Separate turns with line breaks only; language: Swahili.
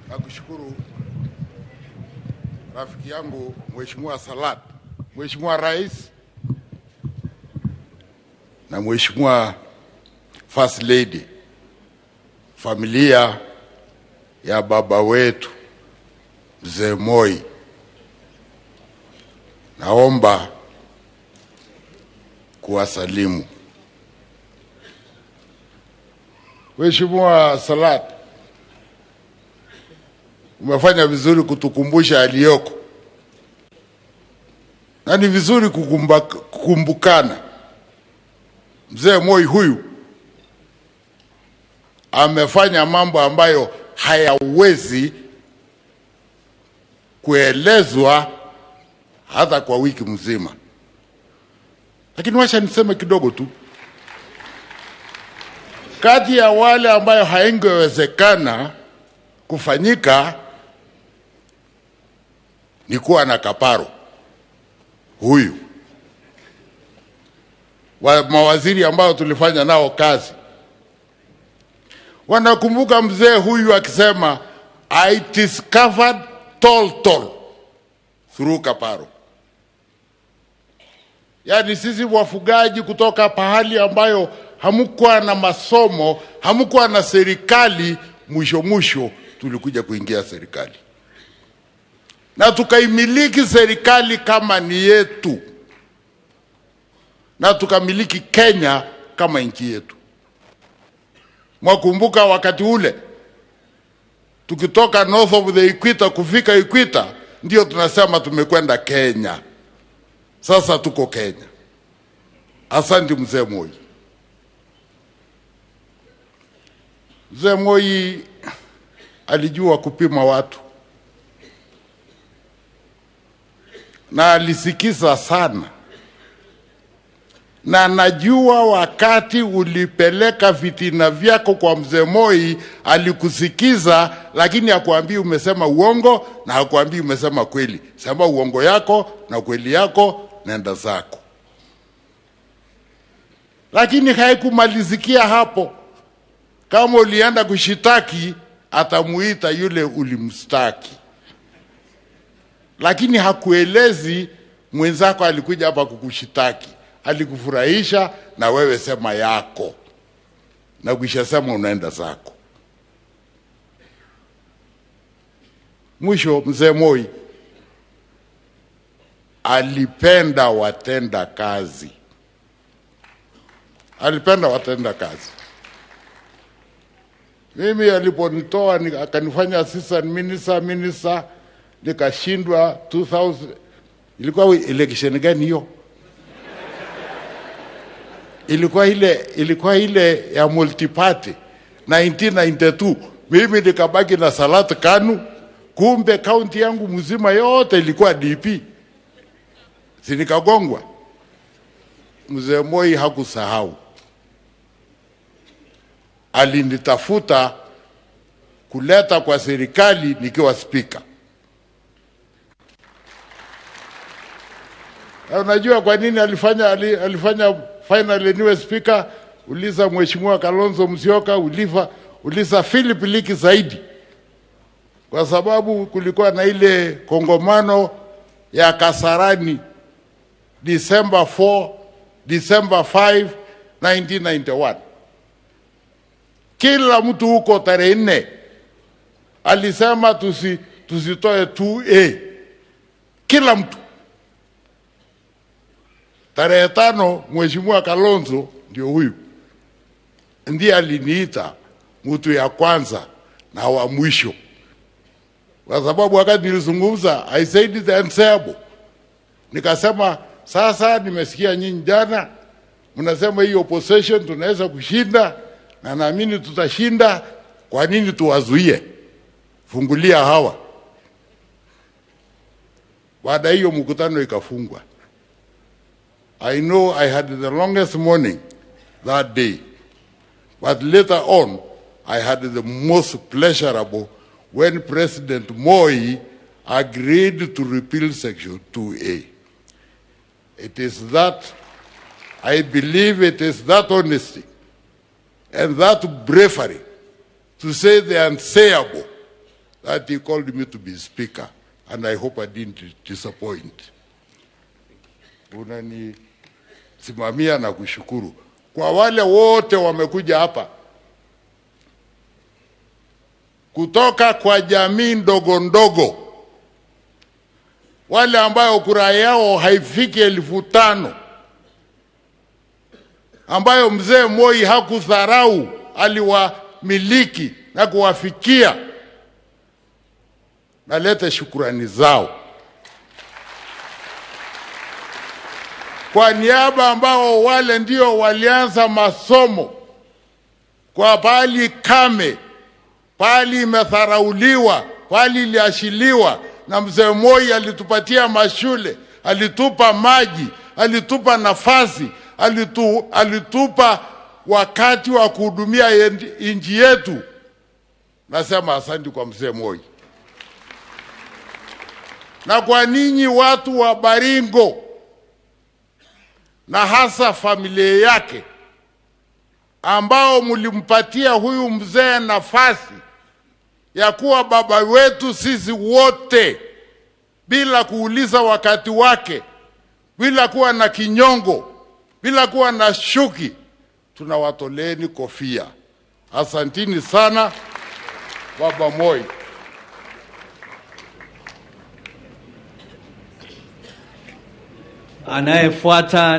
Nakushukuru rafiki yangu Mheshimiwa Salat, Mheshimiwa Rais na Mheshimiwa First Lady, familia ya baba wetu Mzee Moi, naomba kuwasalimu. Mheshimiwa Salat, umefanya vizuri kutukumbusha aliyoko, na ni vizuri kukumbukana. Mzee Moi huyu amefanya mambo ambayo hayawezi kuelezwa hata kwa wiki mzima, lakini wacha niseme kidogo tu. Kati ya wale ambayo haingewezekana kufanyika ni kuwa na Kaparo huyu wa mawaziri ambao tulifanya nao kazi wanakumbuka mzee huyu akisema, "I discovered Toltol through Kaparo." Yaani sisi wafugaji kutoka pahali ambayo hamkuwa na masomo, hamkuwa na serikali, mwisho mwisho tulikuja kuingia serikali na tukaimiliki serikali kama ni yetu, na tukamiliki Kenya kama nchi yetu. Mwakumbuka wakati ule tukitoka north of the equator kufika equator, ndio tunasema tumekwenda Kenya. Sasa tuko Kenya. Asante Mzee Moi. Mzee Moi alijua kupima watu na alisikiza sana, na najua wakati ulipeleka fitina vyako kwa Mzee Moi alikusikiza, lakini hakuambii umesema uongo na hakuambii umesema kweli. Sema uongo yako na kweli yako, nenda zako. Lakini haikumalizikia hapo. Kama ulienda kushitaki, atamuita yule ulimstaki, lakini hakuelezi mwenzako alikuja hapa kukushitaki, alikufurahisha na wewe sema yako, na ukisha sema unaenda zako. Mwisho, Mzee Moi alipenda watenda kazi, alipenda watenda kazi. Mimi aliponitoa akanifanya assistant minister, minister nikashindwa 2000. Ilikuwa election gani hiyo? Ilikuwa ile ya multiparty 1992. Mimi nikabaki na Salat Kanu, kumbe kaunti yangu mzima yote ilikuwa DP, si nikagongwa. Mzee Moi hakusahau, alinitafuta kuleta kwa serikali nikiwa spika. Na unajua kwa nini alifanya finally niwe spika? Uliza Mheshimiwa Kalonzo Musyoka, uliza Philip Liki zaidi, kwa sababu kulikuwa na ile kongomano ya Kasarani December 4, December 5, 1991. Kila mtu huko tarehe 4 alisema tusitoe 2A. Kila mtu. Tarehe 5 Mheshimiwa Kalonzo ndio huyu ndiye aliniita mtu ya kwanza na wa mwisho, kwa sababu wakati nilizungumza I said the unsayable. Nikasema sasa nimesikia nyinyi jana mnasema hii opposition tunaweza kushinda na naamini tutashinda, kwa nini tuwazuie? Fungulia hawa. Baada hiyo mkutano ikafungwa. I know I had the longest morning that day, but later on I had the most pleasurable when President Moi agreed to repeal Section 2A. It is that, I believe it is that honesty and that bravery to say the unsayable that he called me to be speaker, and I hope I didn't disappoint. Unanisimamia na kushukuru kwa wale wote wamekuja hapa kutoka kwa jamii ndogo ndogo, wale ambayo kura yao haifiki 5,000, ambayo mzee Moi hakudharau, aliwamiliki na kuwafikia. Nalete shukurani zao kwa niaba ambao wale ndio walianza masomo kwa pali kame, pali imedharauliwa, pali iliashiliwa, na mzee Moi alitupatia mashule, alitupa maji, alitupa nafasi, alitupa wakati wa kuhudumia nchi yetu. Nasema asante kwa mzee Moi. Na kwa ninyi watu wa Baringo na hasa familia yake ambao mlimpatia huyu mzee nafasi ya kuwa baba wetu sisi wote bila kuuliza wakati wake, bila kuwa na kinyongo, bila kuwa na shuki, tunawatoleeni kofia. Asantini sana Baba Moi.
Anayefuata